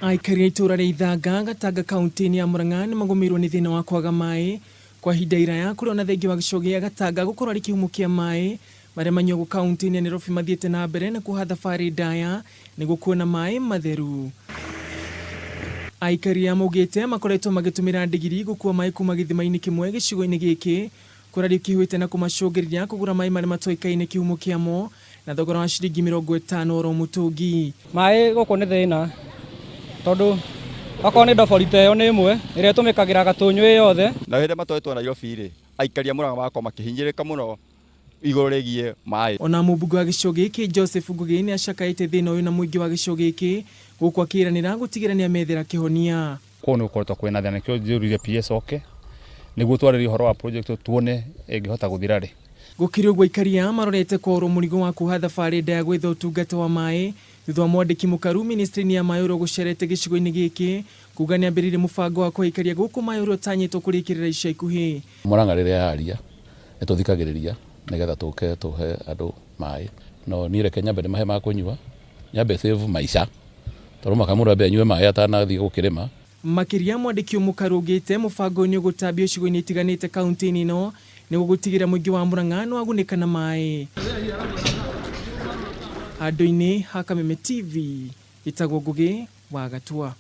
Aikari a itũũra rĩa Ithanga, Gatanga kauntĩ-inĩ ya Murang'a nĩmagũmĩirwo nĩ thĩna wa kwaga maĩ kwa ihinda iraya kũrĩa ona thengia wa gĩcigo gĩa Gatanga gũkorwo arĩ kĩhumo kĩa maĩ marĩa manyuagwo kauntĩ-inĩ ya Nairobi mathiĩte na mbere na kuoha thabarĩ ndaya nĩguo kuona maĩ matheru. Aikari aya maugĩte makoretwo magĩtũmĩra ndigiri gũkua maĩ kuma gĩthima-inĩ kĩmwe gĩcigo-inĩ gĩkĩ kũrĩa rĩkĩhũĩte na kũmacũngĩrĩria kũgũra maĩ marĩa matoĩkaine kĩhumo kĩamo na thogora wa ciringi 50 oro mũtũngi. Maĩ gũkũ nĩ thĩna tondũ okorwo nĩ ndobori ta ĩyo nĩ ĩmwe ĩrĩa ĩtũmĩkagĩra Gatũnyũ ĩ yothe. Na rĩrĩa matwarĩtwo Nairobi rĩ, aikari a Murang'a magakorwo makĩhinyĩrĩrĩka mũno igũrũ rĩgiĩ maĩ. Ona mũmbunge wa gĩcigo gĩkĩ Joseph Ngũgĩ nĩ acakaĩte thĩna ũyũ na mũingĩ wa gĩcigo gĩkĩ gũkũ akĩĩranĩra gũtigĩrĩra nĩ amethera kĩhonia. Kũu nĩ gũkoretwo kwĩna thĩna nĩkĩo njũririe PS oke nĩguo twarĩrie ũhoro wa project ĩyo tuone ĩngĩhota gũthira rĩ. Gũkĩrĩ ũguo aikari aya marorete kworwo mũrigo wa kuoha thabarĩ ndaya gwetha ũtungata wa maĩ thutha wa mwandĩki mũkaru ministry-inĩ ya maĩ ũrĩa ũgũcerete gĩcigo-inĩ gĩkĩ kuga nĩambĩrĩirie mũbango wa kũhe aikari a gũkũ maĩ ũrĩa ũtanyĩtwo kũrĩkĩrĩra ica ikuhĩ. Murang'a rĩrĩa yaria nĩ tũthikagĩrĩria nĩgetha tũke tũhe andũ maĩ no niĩ reke nyambe ndĩmahe ma kũnyua nyambe save maica tondũ mũhaka mũndũ ambe anyue maĩ atanathiĩ gũkĩrĩma. Makĩria, mwandĩki ũyũ mũkaru augĩte mũbango ũyũ nĩũgũtambio icigo-inĩ itiganĩte kauntĩ-inĩ ĩno nĩguo gũtigĩrĩra mũingĩ wa Murang'a nĩwagunĩka na maĩ. Handũ-inĩ ha Kameme TV, njĩtagwo Ngũgĩ wa Gatua.